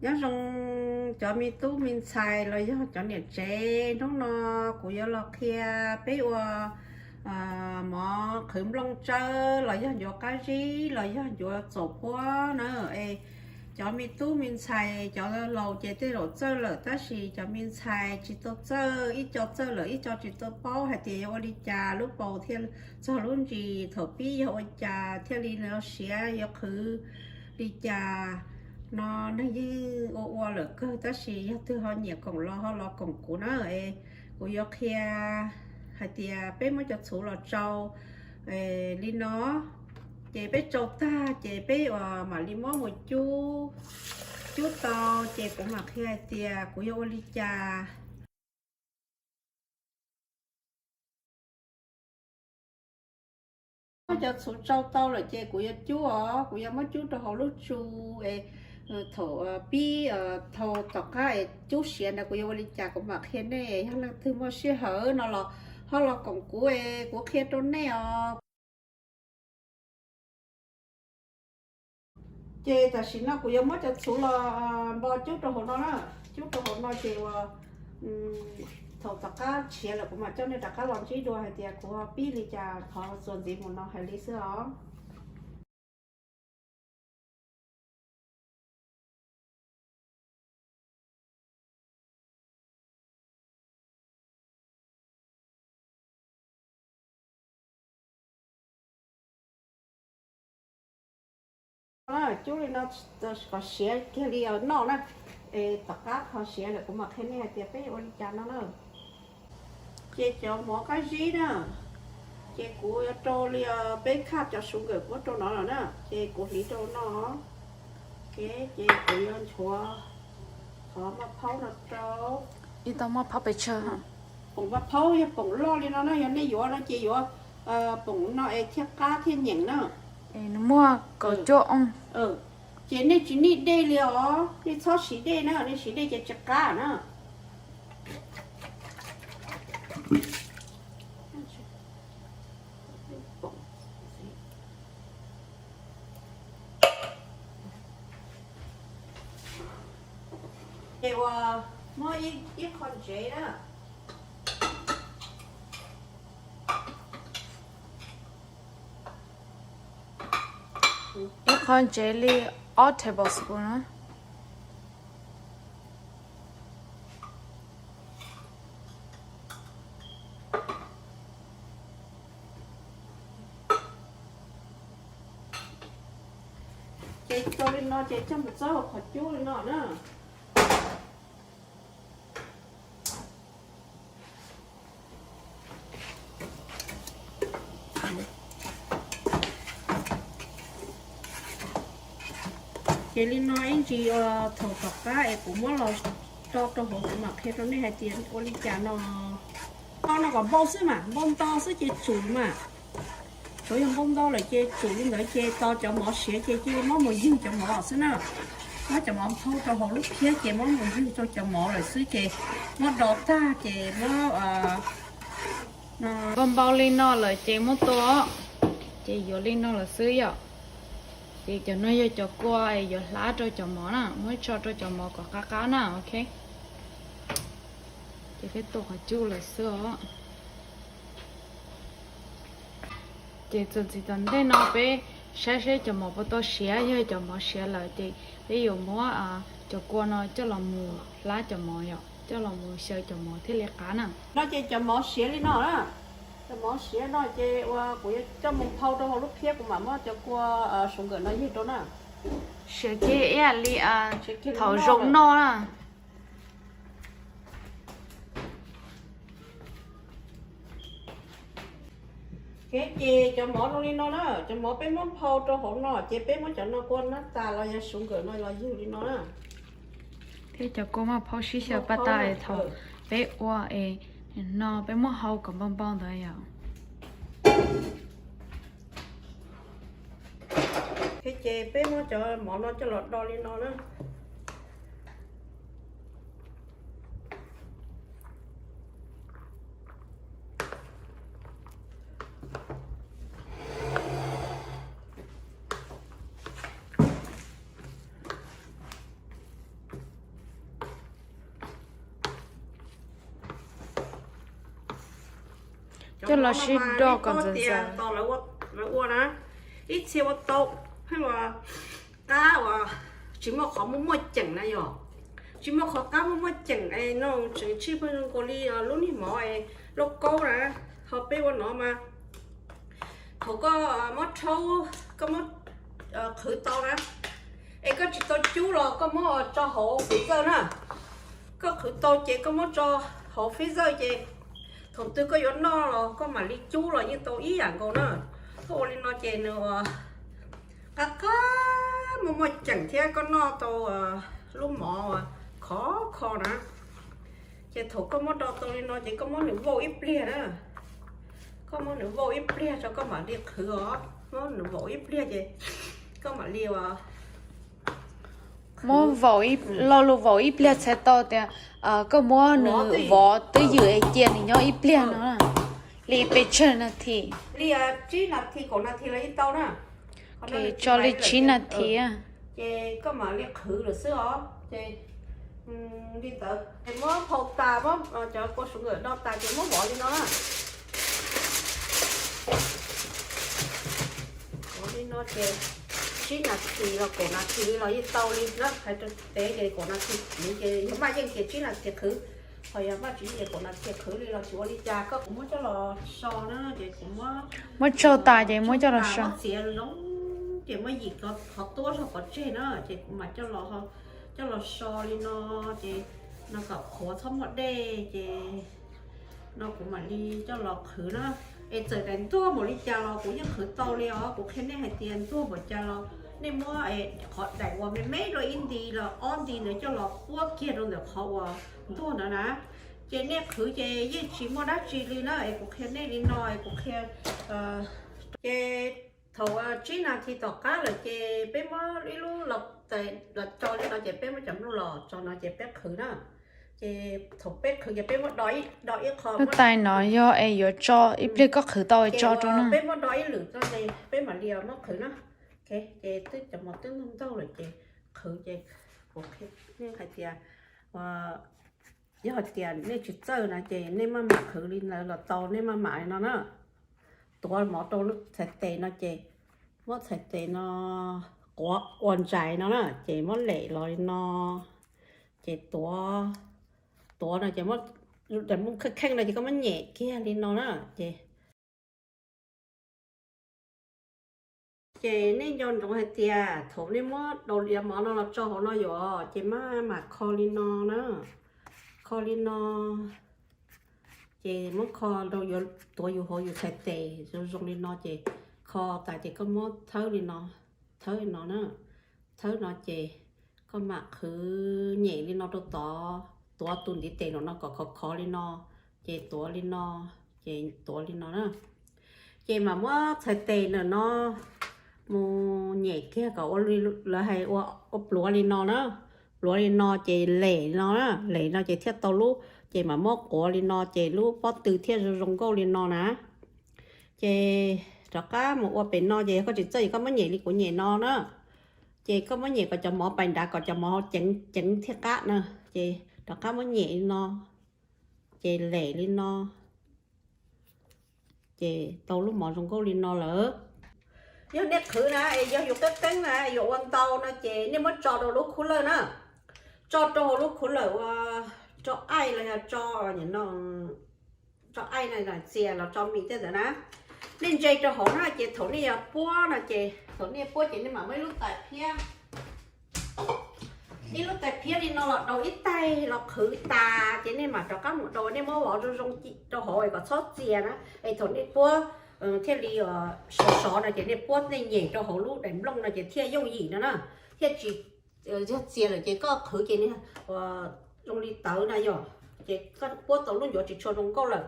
Nyob zoo cov me tub me ntxhais los yog cov niam tsev, hnub no kuv yuav los qhia peb ua mov qhwv nplooj tsawb los yog ncuav qab zib los yog ncuav txaus puab na. Es cov me tub me ntxhais, cov laus ces tej zaum txawj lawm, tab sis cov me ntxhais tsis tau txawj, ib co txawj lawm ib co tsis tau paub hais tias yuav ua li cas lub paus thiaj txog lub ntsis, thaum pib yog ua cas thiaj li siav, yuav qhwv li cas no neeg yeej ua ua lawm kawg, tab sis yog twg ho nyiam koom los ho los koom kuv na. Kuv yuav qhia hais tias peb muab cov txhuv los tsau li no, ces peb tsau tag ces peb mam li muab mus cub, cub tau ces kuv mam qhia hais tias kuv yuav ua li cas. Muab cov txhuv tsau tau lawm ces kuv yuav cub os, kuv yuav muab cub rau hauv lub tsu es thaum pib, thaum tom qab es cub siav ntawd kuv yuav ua li cas kuv mam qhia nej. Yog leej twg muaj sij hawm no los ho los koom kuv es kuv qhia rau nej os. Ces tam sim no kuv yuav muab cov txhuv los npo cub rau hauv no na, cub rau hauv no ces ua thaum tom qab tshiav lawm kuv mam coj nej rov qab los ntsib dua hais tias kuv pib li cas qhov txuas ntxiv mus no hais li xwb os. Cub li no kom siav kiag li noj na, es tom qab qhov siav lawm kuv mam qhia nej hais tias peb yuav ua li cas no na. Ces cov mov qab zib na, ces kuv yuav rau li peb khaj cov sugar kuv muab rau no lawm na, ces kuv hliv rau no. Ces kuv yuav nchuav qhov maj phaub no rau. Ib tau maj phaub pes tsawg? Poom maj phaub yog poom loj li no na, yog nej yuav no ces yuav poom no es thiaj qab thiaj nyeem na. Nws muaj kaum cuaj ooj. Ces nej tsis need dej li os, nej txhob siv dej na, nej siv dej ces tsis qab na. Ces ua muab ib qho ntsev na. Ib qho ntsev li ob tablespoon na. Ces tau li no ces coj mus txawb hauv qhov cub li no na. Ces li no ib ntsis thaum tom qab es kuv muab los tso rau hauv kuv mam qhia rau nej hais tias ua li cas no. Tso no kom npau xwb mas, npau nto xwb ces tsum mas. Tsuav yog npau nto lawm ces tsum li ntawd ces tos cov mov siav ces cia li muab mus ywg cov mov xwb na. Muab cov mov phau rau hauv lub phiab ces muab mus ywg rau cov mov lawm xwb ces muab do tag ces muab npau npau li no lawm ces muab tua, ces yuav li no lawm xwb yom. Ces cov no yog cov kua yuav hlab rau cov mov na, muab tso rau cov mov kom qab qab na, ok. Ces peb tua qhov cub lawm xwb os. Ces txuas ntxiv tom ntej no peb saib saib cov mov puas tau siav, yog cov mov siav lawm ces peb yuav muab cov kua no coj los mus hlab cov mov yom, coj los mus xyaw cov mov thiaj li qab na. No ces cov mov siav li no na, cov mov siav no ces ua kuv yuav coj mus phau rau hauv lub phiab kuv mam muab cov kua sugar no ywg rau na. Siav kiag ib yam li thaum zoo noj na. Ces cov mov zoo li no na, cov mov peb muab phau rau hauv no ces peb muab cov no kua nab tas los yog sugar no los ywg li no na. Thiab cov kua maj phauj sib xyaw paj tas es thaum peb ua es no peb muab hau kom npau npau ntawd yom. Ces peb muab cov mov no coj los do li no na. Coj los sib do kom ntxaws ntxaws. Lawv ua na, ib txhia ua tau, pheej ua qab uas tsis muaj qhov muaj muaj ceem na yog, tsis muaj qhov qab muaj muaj ceem es no tseem tsij pheej zoo nkaus li lub niag mov es lauj kaub na, ho peb ua no mas thaum koj muab rhaub, koj muab qhwv tau na, es koj tsis tau cub los koj muab tso hauv freezer na. Koj qhwv tau ces koj muab tso hauv freezer ces thaum twg koj yuav noj los koj mam li cub los yeej tau ib yam nkaus na. Koj ua li no ces nws qab qab muaj muaj ceem thiab koj noj tau lub mov khov kho na. Ces thaum koj muab do tau li no ces koj muab nws vau ib pliag na. Koj muab nws vau ib pliag tso koj mam li qhwv os. Muab nws vau ib pliag ces koj mam li muab vau, lo lus vau ib pliag txhais tau tias koj muab nws vov twj ywm es cia nws nyob ib pliag no, li pes tsawg nas this? Li tsib nas this kaum nas this los yeej tau na. Tso li tsib nas this. Ces koj mam li qhwv lawm xwb os. Ces li ntawd ces muab phau tas, muab cov kua suav nkawm do tas ces muab vov li no na. Vov li no ces tsib nas this los kaum nas this li los yeej tau li na. Hais rau peb ces kaum nas this li ces yog maj yeej ces tsib nas this qhwv, ho yog maj tsis yeej ces kaum nas this qhwv li los tsis ua li cas. Koj kuv muab coj los so na, ces kuv muab, muab tsau tas ces muab coj los so, muab txiav zoo ces muab yim qhov tuab zog pov tseg na, ces kuv mam coj los, coj los so li no, ces no kom qhuav txhob muaj dej ces no kuv mam li coj los qhwv na. Es txawm daim ntuag npaum li cas los kuv yeej qhwv tau li os. Kuv qhia nej hais tias ntuag npaum cas los nej muab qhov daim uas me me dua ib nti los ob nti ntawd coj los puab kiag rau ntawm qhov uas ntuag ntawd na, ces nej qhwv ces yeej tsis muaj dab tsi li na. Es kuv qhia nej li no es kuv qhia, ces thaum tsib nas this tom qab lawm ces peb muab ib lub los tso li no ces peb muab cov nplooj los tso no ces peb qhwv na. Ces thaum peb qhwv ces peb muab do ib qho. Lub tais no yog es yuav tso ib pliag koj qhwv tau es tso rau na. Peb muab do ib lwm tso ces peb mam li muab qhwv na. Ces twb cov mov twb ntaug ntaug lawm ces qhwv ces kuv qhia nej hais tias yog hais tias nej tsis txawj na ces nej maj mam qhwv li ntawd los tau, nej maj mam li no na. Tuav mov rau lub txhais tes no ces muab txhais tes no quav ua ntsais no na ces muab lem los li no. Ces tuav, tuav no ces muab daim nplooj kheej kheej no ces koj muab nyem kiag li no na. Ces, ces nej nco ntsoov hais tias thaum nej muab daus lias mov no los tso hauv no yuav ces maj mam kho li no na. Kho li no. Ces muab kho rau, tuav yus hauv yus txhais tes zoo zoo li no ces kho tas ces koj muab thawb li no, thawb li no na. Thawb no ces koj mam qhwv nyem li no rau tod, tuav tus ntiv tes nraum no kom khov khov li no, ces tuav li no, ces tuav li no na. Ces mam muab txhais tes ntawm no mus nyem kiag kom ua, lawv hais ua pluav li no na. Pluav li no ces lem li no na, lem no ces thiaj tau lub, ces mam muab quav li no ces lub pob tw thiaj zoo zoo nkauj li no na. Ces rov qab mus ua pem no ces yog koj tsis txawj ces koj muab nyem li kuv nyem no na. Ces koj muab nyem kom cov mov pais nrad kom cov mov ceev ceev thiaj qab na. Ces rov qab muab nyem li no, ces lem li no. Ces tau lub mov zoo nkauj li no lawm. Yog nej qhwv na es yog yus qeeb qeeb na yuav ua ntau no ces nej muab tso rau lub khub lawj na. Tso rau hauv lub khub lawj ua, tso aij los yog tso, tso aij no txias los tso mis tej ntawd na. Nej ntse rau hauv na ces thaum nej yuav puab no ces thaum nej puab ces nej mam muab ib lub tais phiab, ib lub tais phiab li no los daus ib taig los qhwv tas ces nej mam rov qab mus daus, nej muab vov zoo zoo rau hauv es kom txhob txias na. Es thaum nej puab thiaj li sov sov no ces nej puab nej nyem rau hauv lub daim nplooj no ces thiaj yooj yim no na, thiaj tsis yog txias lawm ces koj qhwv ces zoo li tawv na yog, ces koj puab tau lub ncuav tsis tshua zoo nkauj lawm.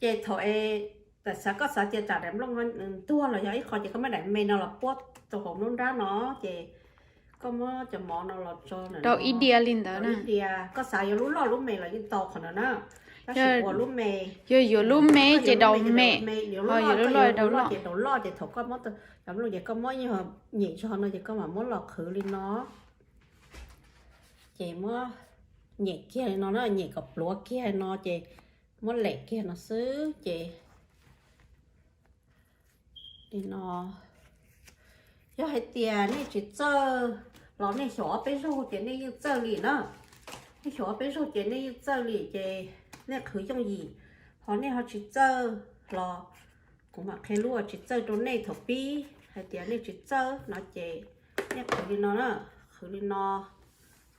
Ces thaum es, tam xav koj xav tias tsam daim nplooj ntuag los yog ib qho ces koj muab daim me no los puab rau hauv lub nrab no, ces koj muab cov mov no los tso rau ib diav li ntawd na. Koj xav yuav lub loj lub me los yeej tau qhov no na. Tab sis ua lub me, yog yuav lub me ces daus me, yuav lub loj ces daus loj, ces thaum koj muab cov nplooj ces koj muab nyem tso no ces koj mam muab los qhwv li no. Ces muab nyem kiag li no na, nyem kom pluav kiag no ces muab lem kiag no xwb ces Li no, yog hais tias nej tsis txawj los nej xyaum ob peb zaug ces nej yeej txawj li na. Nej xyaum ob peb zaug ces nej yeej txawj li ces nej qhwv yooj yim. Ho nej ho tsis txawj los kuv mam qhia lub uas tsis txawj rau nej thaum pib. Hais tias nej tsis txawj no ces nej qhwv li no na, qhwv li no.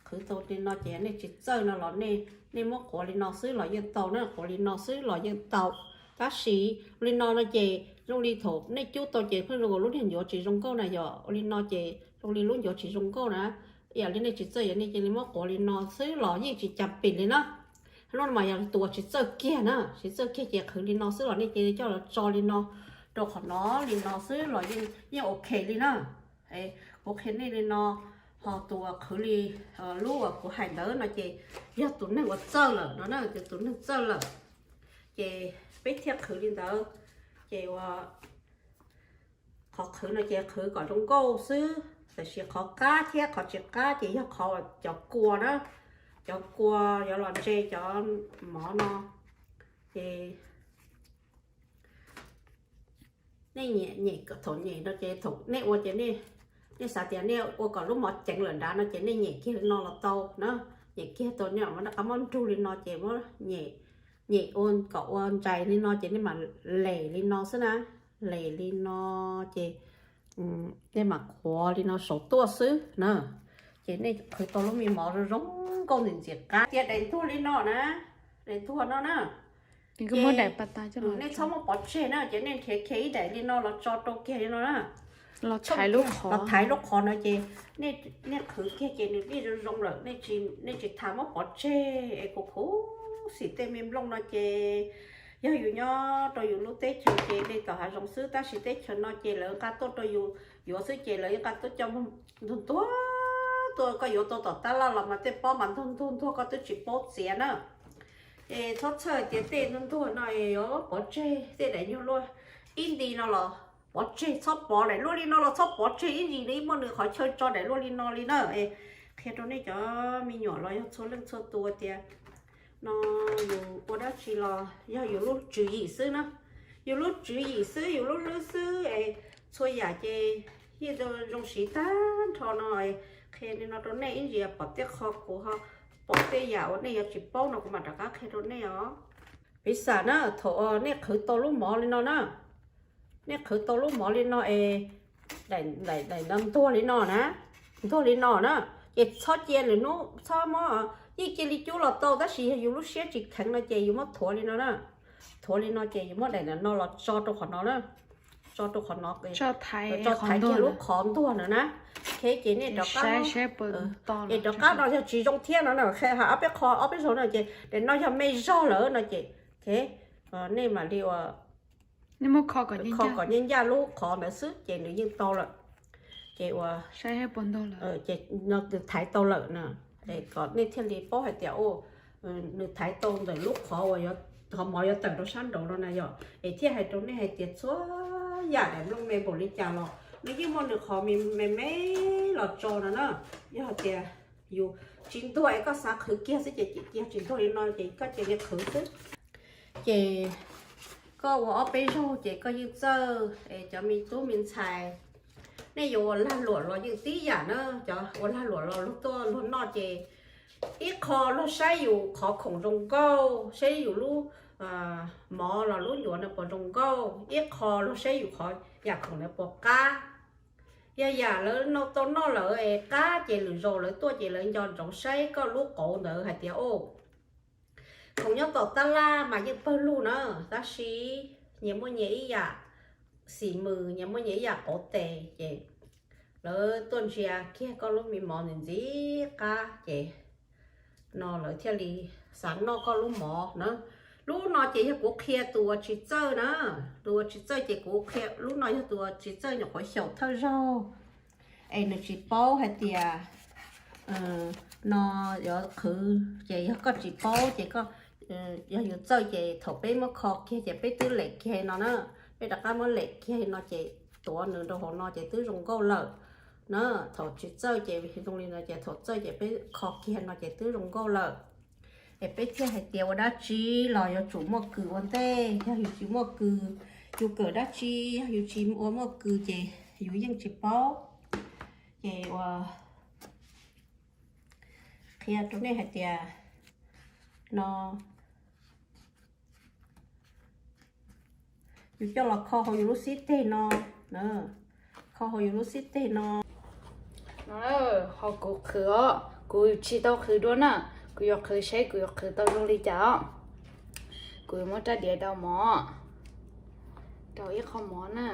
Qhwv tau li no ces nej tsis txawj no los nej muab quav li no xwb los yeej tau na, quav li no xwb los yeej tau. Tab sis li no no ces zoo li thaum nej cub tau ces pheej zoo lub niag ncuav tsis zoo nkauj na, yog ua li no ces zoo li lub ncuav tsis zoo nkauj na. Yam li nej tsis txawj yog nej cia li muab quav li no xwb los yeej tsis cas pim li na. Hnub no mas yog tus uas tsis txawj kiag na, tsis txawj kiag ces qhwv li no xwb los nej cia li coj los tso li no rau qhov no li no xwb los yeej ok li na. Kuv qhia nej li no, ho tus uas qhwv li lub uas kuv hais ntawd no ces yog tus neeg uas txawj lawm no na, tus neeg txawj lawm ces peb thiaj qhwv li ntawd. Ces ua qhov qhwv no ces qhwv kom zoo nkauj xwb, tab sis qhov qab thiab qhov tsis qab ces yog qhov cov kua na, cov kua yuav los ntse cov mov no. Ces nej nyem, thaum nyem no ces thaum nej ua ces nej xav tias nej ua kom lub mov ceev lawm nrad no ces nej nyem kiag li no los tau na. Nyem kiag tau nej mam rov qab muab nrug li no ces muab nyem, nyem ua kom ua ntsais li no ces nej mam lem li no xwb na. Lem li no ces nej mam qhuav li no saum tuaj xwb na. Ces nej qhwv tau lub me mov zoo zoo nkauj ntxim ntxim qab. Tias daim ntuag li no na, daim ntuag no na, nej txhob muab pov tseg na, ces nej nrhiav kiag ib daim li no los tso rau kiag li no na. Los thaiv lub qhov no ces nej qhwv kiag ces nws yeej zoo zoo lawm, nej tsis tas muab pov tseg. Es kuv khuv xim tej me nplooj no ces yog yus nyob rau yus lub teb chaws ces nej tau hav zoov xwb, tab sis teb chaws no ces lawv nqa tuaj rau yus yuav xwb ces lawv yeej nqa tuaj coj ntuag ntuag tuaj, koj yuav tau tom tab laj los mas tej pob mas ntuag ntuag ntuag koj twb tsis paub txiav na. Es txhob txhawj tias tej ntuag ntuag no yuav pov tseg, tej daim nyuag luaj ib nti no los pov tseg, txhob pov, daim luaj li no los txhob pov tseg ib ntsis, nws ib muaj nws qhov chaw tso daim luaj li no li na. Es qhia rau nej cov me nyuam los yog txhua leej txhua tus tias no yus ua dab tsi los yog yus lub tswv yim xwb na, yus lub tswv yim xwb, yus lub hlwb xwb es txhua yam ces yeej zoo siv tag nrho no. Qhia li no rau nej ib ntsis, pom tej qho kuv ho pom tej yam uas nej yuav tsis paub no kuv mam rov qab qhia rau nej os. Piv xam na, thaum nej qhwv tau lub mov li no na, nej qhwv tau lub mov li no es daim no ntuag li no na, ntuag li no na, ces txhob cia lwm hnub, txhob muab, yeej cia li cub los tau tab sis yog yus lub siab tsis kheev no ces yus muab thuav li no na. Thuav li no ces yus muab daim no los tso rau qhov no na, tso rau qhov no, tso thaiv kiag lub qhov ntuag no na. Ces nej rov qab, es rov qab no yog tsis zoo thiab no na, ob peb qho ob peb zaug no ces daim no yog me zog lawm no ces nej mam li ua, kho kom nyaj ncaj lub qhov ntawd xwb ces nws yeej tau lawm. Ces ua, ces no nws thaiv tau lawm na, kom nej thiaj li paub hais tias nws thaiv tau ntawm lub qhov uas qhov mov yuav tawm rau sab nraud no na yom. Es thiaj hais rau nej hais tias txhua yam daim nplooj me npaum li cas los nws yeej muaj nws qhov me me los tso no na. Yog hais tias yus tsis ntuag es koj xav qhwv kiag xwb ces cia kiag, tsis ntuag li no ces koj cia li qhwv xwb. Ces koj ua ob peb zaug ces koj yeej txawj es cov me tub me ntxhais, nej yuav ua lag luam los yeej tib yam na, cov ua lag luam los luag tuaj luag noj ces ib qho luag saib yus qhov khoom zoo nkauj, saib yus lub mov los lub ncuav no puas zoo nkauj, ib qho luag saib yus qhov yam khoom ntawd puas qab. Yog yam lawv tau noj lawm es qab ces lwm zaus lawv tuaj ces lawv nco ntsoov saib koj lub qauv ntawd hais tias o, khoom nyob tom tab laj mas yeej pawg lug na, tab sis nyias muaj nyias ib yam xim mws, nyias muaj nyias ib yam qauv tes ces lawv tuaj ntsia kiag koj lub me mov ntxim ntxim qab ces no lawv thiaj li xav noj koj lub mov na. Lub no ces yog kuv qhia tus uas tsis txawj na, tus uas tsis txawj ces kuv qhia, lub no yog tus uas tsis txawj nyuam qhuav xyaum thawj zaug es nws tsis paub hais tias no yuav qhwv ces yog koj tsis paub ces koj, yog yus txawj ces thaum peb muab kho kiag ces peb twb lem kiag no na, peb rov qab muab lem kiag no ces tuav nws rau hauv no ces twb zoo nkauj lawm na. Thaum tsis txawj ces zoo li no ces thaum txawj ces peb kho kiag no ces twb zoo nkauj lawm. Es peb thiaj hais tias ua dab tsi los yuav tsum muaj kws ua ntej, yog yus tsis muaj kws Yus kawm dab tsi yus tsis ua muaj kws ces yus yeej tsis paub. Ces ua qhia rau nej hais tias no yus coj los kho hauv yus lub xib teg no, kho hauv yus lub xib teg no. No, ho kuv qhwv os, kuv tsis tau qhwv dua na, kuv yuav qhwv seb kuv yuav qhwv tau zoo li cas os. Kuv yuav muab rab diav daus mov, daus ib qho mov na.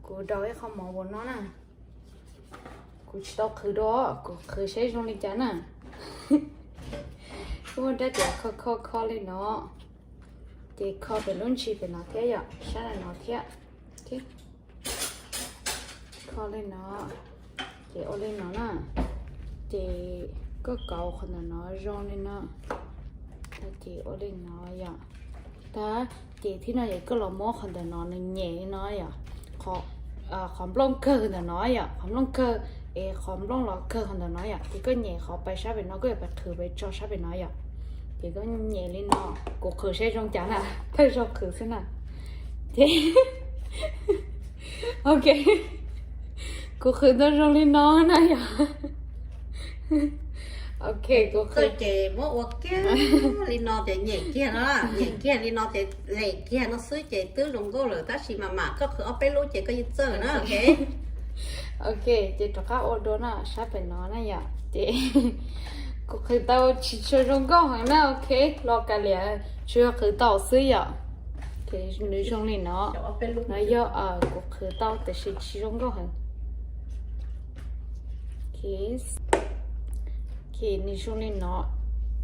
Kuv daus ib qho mov ua no na. Kuv tsis tau qhwv dua, kuv qhwv seb zoo li cas na. Muab rab diav kho kho kho li no, ces kho pem lub ntsis pem no thiab yom, sab no thiab. Kho li no, ces ua li no na, ces koj kauv qhov ntawm no zoo li no, ces ua li no yom. Tag ces thib no ces koj los muab qhov ntawm no nws nyem li no yom, qhov nplooj kawg ntawm no yom, qhov nplooj kawg, es qhov nplooj los kawg qhov ntawm no yom, ces koj nyem qhov pais sab pem no, koj yuav pais qhwv pais tso sab pem no yom. Ces koj nyem li no, kuv qhwv seb zoo cas na, thawj zaug qhwv xwb na. Ces, ok, kuv qhwv tau zoo li no na yom. Ok, kuv qhwv ces muab ua kiag li no ces nyem kiag no, nyem kiag li no ces lem kiag no xwb ces twb zoo nkauj lawm, tab sis mas mam koj qhwv ob peb lub ces koj yeej txawj na, ok. Ok, ces rov qab ua dua na, sab pem no na yom, ces kuv qhwv tau tsis tshua zoo nkauj heev na, ok, los kav liam, tsuas yog qhwv tau xwb yom. Ces nws zoo li no, no yog kuv qhwv tau tiam sis tsis zoo nkauj heev. Ces nws zoo li no,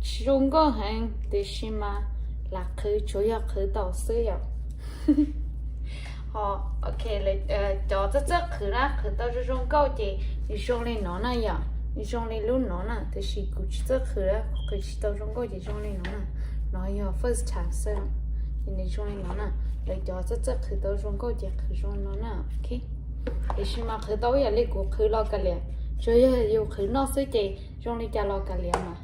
tsis zoo nkauj heev tiam sis mas lam qhwv tsuas yog qhwv tau xwb yom. Ho, ok, cov txawj txawj qhwv na, qhwv tau zoo zoo nkauj ces nws zoo li no na yom, nws zoo li lub no na, tiam sis kuv tsis txawj qhwv na, kuv qhwv tsis tau zoo nkauj ces zoo li no na. No yog first time xwb, ces nws zoo li no na. Lawv cov txawj txawj qhwv tau zoo nkauj ces qhwv zoo li no na, ok. Tiam sis mas qhwv tau ib yam li kuv qhwv los kav liam, tsuas yog yus qhwv noj xwb ces zoo li cas los kav liam mas.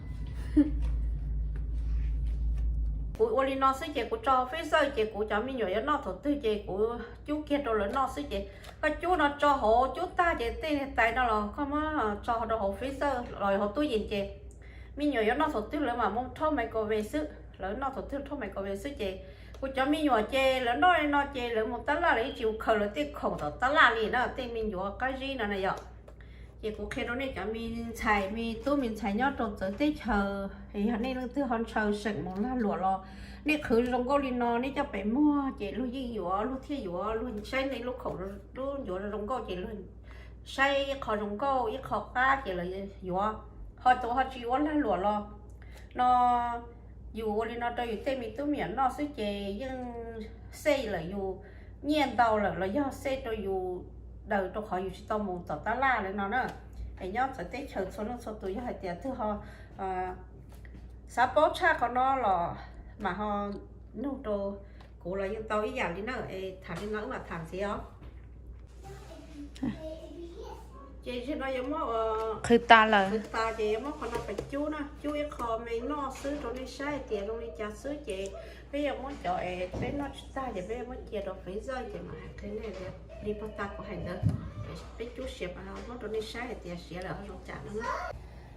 Kuv ua li no xwb ces kuv tso freezer ces kuv cov me nyuam yuav noj thaum twg ces kuv cub kiag rau lawv noj xwb ces koj cub no tso hauv cub tag ces tej niag tais no los koj muab tso rau hauv freezer los hauv tub yees ces me nyuam yuav noj thaum twg lawv mam mus rhaub microwave xwb, lawv noj thaum twg rhaub microwave xwb ces kuv cov me nyuam ces lawv noj li no ces lawv mus tab laj lawv yeej tsis mus khaws lawv tej khoom tom tab laj li na, tej me nyuam qab zib no na yom. Ces kuv qhia rau nej cov me ntxhais me tub me ntxhais nyob rau txawv teb chaws, yog nej leej twg ho ntshaw seem mus lag luam los nej qhwv zoo nkauj li no nej coj pem muag ces luag yeej yuav, luag thiaj yuav, luag saib nej lub khoom lub ncuav zoo nkauj ces luag saib ib qho zoo nkauj ib qho qab ces lawv yuav. Ho tus ho tsis ua lag luam los no yus ua li no rau yus tej me tub me nyuam noj xwb ces yeej save lawm yus nyiaj ntau lawm los yog save rau yus daws rau qhov yus tsis tau mus tom tab laj li no na. Es nyob txawv teb chaws txhua leej txhua tus yog hais tias twg ho xav paub tshaj qhov no los mam ho nug rau kuv los yeej tau ib yam li na. Es tham li no wb mam tham ntxiv os. Ces zaum no yuav muab qhwv tas lawm, qhwv tas ces yuav muab qhov no pais cub na, cub ib qho me noj xwb rau nej saib hais tias zoo li cas xwb ces peb yuav muab cov es peb noj tsis tag ces peb yuav muab cia rau freezer ces mam hais qhia nej li puag ta kuv hais ntawd. Peb cub siav mas muab rau nej saib hais tias siav lawm ho zoo cas no na.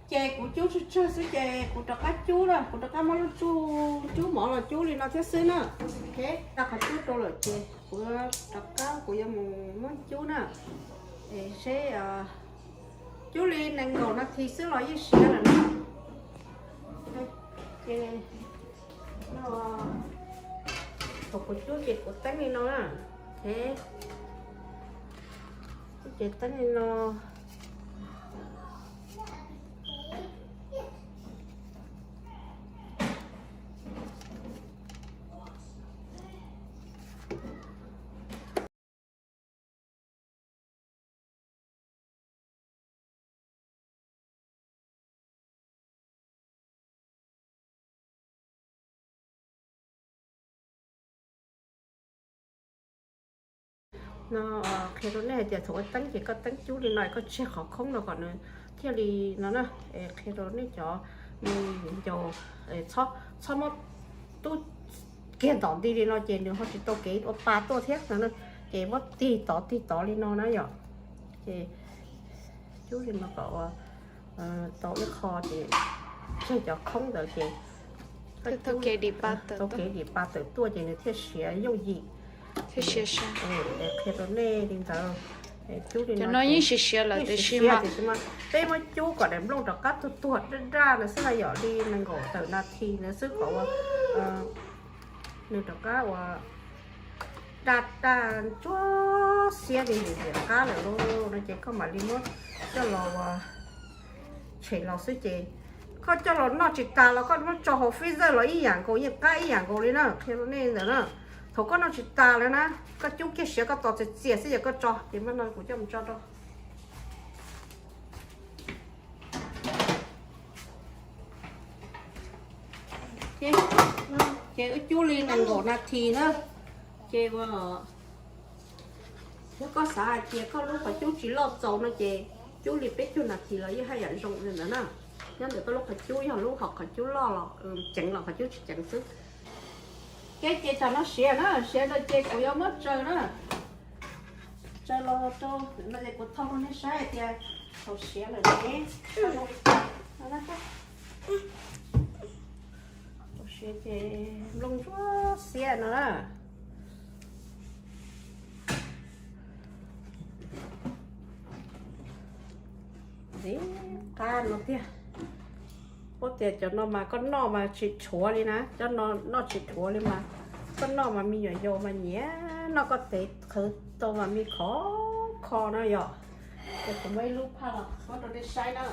Ces kuv cub tsawg tsawg xwb ces kuv rov qab cub na, kuv rov qab muab lub tsuj cub mov los cub li no thiab xwb na. Ok, tau qhov cub rau lawm ces kuv rov qab kuv yuav mus muab cub na. Es seb cub li nees nkaum nas this xwb los yeej siav lawm na. Ces thaum kuv cub ces kuv teeb li no na. Ok, ces teeb li no. No qhia rau nej hais tias thaum ua teeb ces koj teeb cub li no koj tseg qhov khoob no kom nws thiaj li no na. Qhia rau nej cov me ncaus, txhob muab tub kiag ntom nti li no ces nws ho tsis tau kev ua pa tuaj thiab no. Ces muab tig tod tig tod li no na yom. Ces cub li no kom tau ib qho ces tseg cov khoob ntawd ces tau kev dim pa tawm tuaj ces nws thiaj siav yooj yim. Qhia rau nej li ntawd. Cub li no yeej siav siav lawm tiam sis mas peb muab cub kom daim nplooj rov qab tuag tuag daj daj no xwb na yom, li nees nkaum tawm nas this na xwb kom ua nws rov qab ua daj daj ntsuab xiab li ntxim qab lawm lauj no ces koj mam li muab coj los ua tshem los xwb ces koj coj los noj tsis tas los koj muab tso hauv freezer los ib yam nkaus, yeej qab ib yam nkaus li na, qhia rau nej ntawd na. Thaum koj noj tsis tas lawm na, koj cub kiag siav koj tos txias txias xwb ces koj tso ces mam no kuv coj mus tso rau. Ces wb cub li nees nkaum nas this na, ces ua yog koj xav hais tias koj lub qhov cub tsis loj txaus no ces cub li peb caug nas this los yeej haj yam zoo li ntawd na. Nyob ntawm koj lub qhov cub, yog lub hom qhov cub loj los ceev, los qhov cub tsis ceev xwb. Ces ces tsam no siav na, siav no ces kuv yuav muab tsaws na. Tsaws los rau no ces kuv thaij rau nej saib hais tias thaum siav lawm ne, thaum siav ces nplooj ntsuab xiab no na. Ntxim qab no tiag. Ua tias cov no mas koj noj mas tsis dhuav li na, cov no noj tsis dhuav li mas, koj noj mas me nyuam yaus mas nyiam noj, koj tev qhwv tau mas me khov kho na yom. Ces kuv muab ib lub phaj los muab rau nej saib na.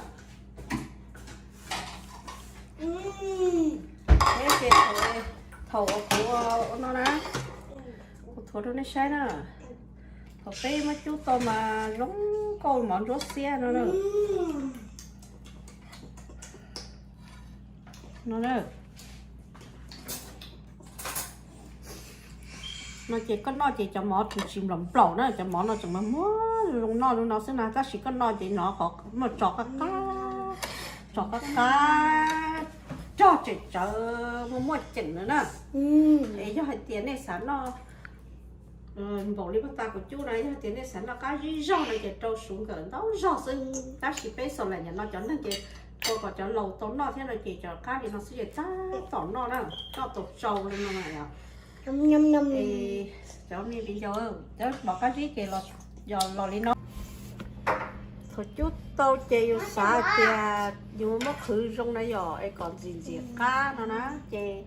Ces thaum uas kuv ua no na, kuv thuav rau nej saib na. Thaum peb muab cub tau mas zoo nkauj mov ntsuab xiab no na. No na. No ces koj noj ces cov mov tseem tsis nplaum nplaum na, cov mov no tseem mas muag zoo noj zoo no xwb na, tab sis koj noj ces nov qhov muaj tso qab qab, tso qab qab, rog tseem tsawv muaj muaj ceem na na. Es yog hais tias nej xav noj npaum li paj tas kuv cub na, yog tias nej xav noj qab zib zog no ces rau suv nkawm ntau zog xwb, tab sis peb xav lawm nyam no cov neeg ces ua kom cov laus tau noj thiab no ces cov qab li no xwb ces tab tom noj na, noj tau tsau li no na. Cov me viv ncaus, cov mov qab zib ces yog los li no. Thaum cub tau ces yus xav hais tias yus muab qhwv zoo na yom, es kom ntxim ntxim qab no na, ces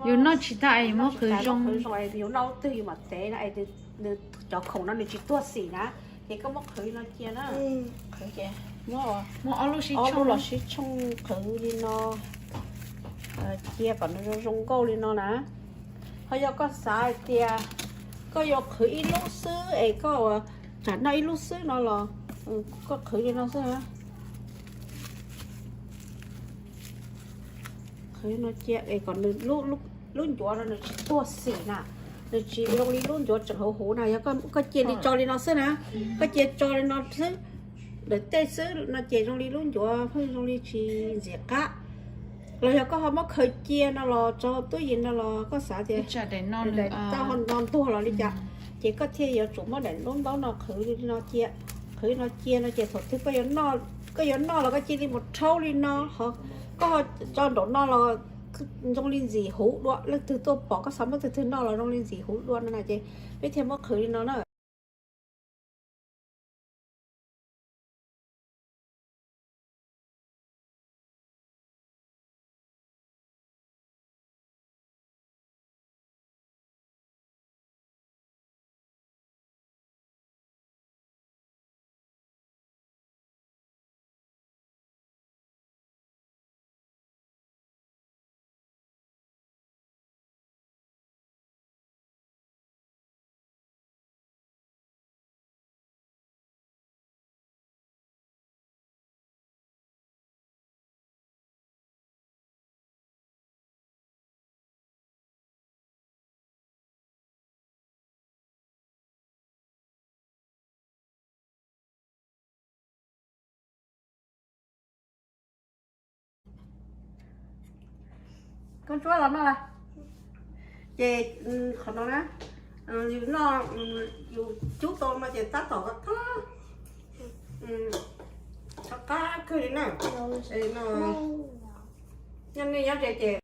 yus noj tsis tag es yus muab qhwv zoo, yus noj lub twg yus mam tev na, es nws cov khoom no nws tsis tuag xim na, ces koj muab qhwv no cia na. Qhwv ces muab ob lub los sib tshooj qhwv li no, cia kom nws zoo zoo nkauj li no na. Ho yog koj xav hais tias koj yuav qhwv ib lub xwb es koj tsam noj ib lub xwb no los koj qhwv li no xwb na. Qhwv no cia es kom nws lub ncuav no nws tsis tuag xim na, nws tsis zoo li lub ncuav tseem hauv huv na. Yog koj cia li tso li no xwb na, koj cia tso li no xwb, lawm tej xwb no ces zoo li lub ncuav pheej zoo li tsis ntxim qab. Los yog koj ho muab khaws cia no los tso tub yim no los koj xav tias daim tau ho nto ntuag los li cas, ces koj thiaj yuav tsum muab daim lub ntaub no qhwv li no cia. Qhwv no cia no ces thaum twg koj yuav noj los koj cia li mus rhaub li no, ho koj ho tso nraum no los zoo li ntxim huv dua, leej twg tuaj pom koj xav muab tus twg noj los zoo li ntxim huv dua no na, ces peb thiaj muab qhwv li no na. Koj ntsuab los noj las. Ces qhov no na, yus noj, yus cub tau no ces tab tom qab, qab kawg li na. No, nyob nej nyob ze ces